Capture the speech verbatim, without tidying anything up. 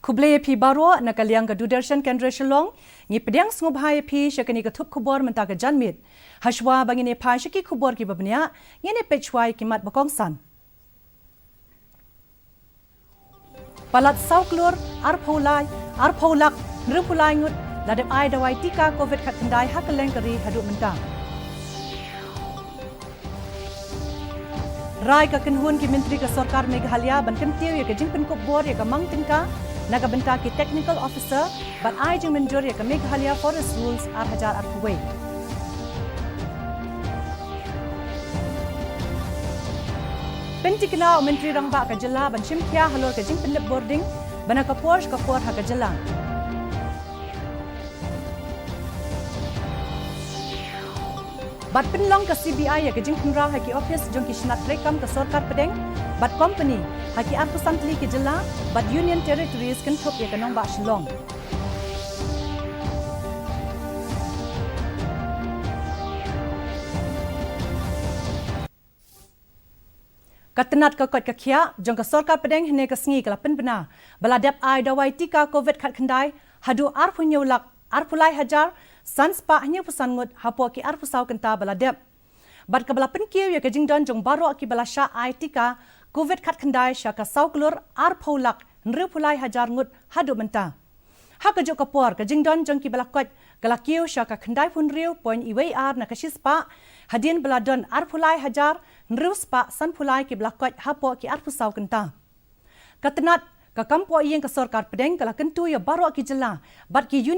Khublei ïa phi baroh na ka liang ka Doordarshan Kendra Shillong. Ngi pdiang sngewbha ïa phi sha kane ka thup khubor mynta ka janmiet. Hashwa ba ngin ïa phai sha ki khubor kiba bniah, ngin ïa peit shwa ïa ki mat ba kongsan. Palat saw klur arphew lai, arphew lak hynriewphew lai ngut la dep ai dawai tika Covid khatkhyndai ha kylleng ka ri haduh mynta. Rai ka kynhun ki myntri ka sorkar Meghalaya ban kyntiew ïa ka jingpynkup bor ïa ka mang tyngka na ka bynta ki technical officer bad ai jingmynjur ïa ka Meghalaya Forest Rules ar hajar arphew wei. Pyntikna u Myntri Rangbah ka jylla ban shim khia halor ka jingpynlip bording ba na ka por sha ka por ha ka jylla. Bad pynlong ka C B I ïa ka jingkhynraw ha ki ophis jong ki shnat treikam ka sorkar pdeng bad kompani ha ki arphew san tylli ki jylla bad Union Territories kynthup ïa ka nongbah Shillong. Ka tnat ka koit ka khiah jong ka sorkar pdeng hynne ka sngi ka la pynbna ba la dep ai dawai tika Covid khatkhyndai haduh arphew hynñiew lak arphew lai hajar san spah hynñiewphew san ngut hapoh ki arphew saw kynta ba la dep. Bad kaba la pynkiew ïa ka jingdon jong baroh kiba la shah ai tika Covid khatkhyndai sha ka saw klur arphew lak hynriewphew lai hajar ngut haduh mynta. Ha kajuh ka por, ka jingdon jong kiba la koit ka la kiew sha ka khyndaiphew hynriew point wei ar na ka shispah, hadien ba la don arphew lai hajar hynriew spah sanphew lai kiba la koit hapoh ki arphew saw kynta. Ka tnat ka kam poh ïing ka sorkar pdeng ka la kyntu ïa baroh ki jylla bad ki union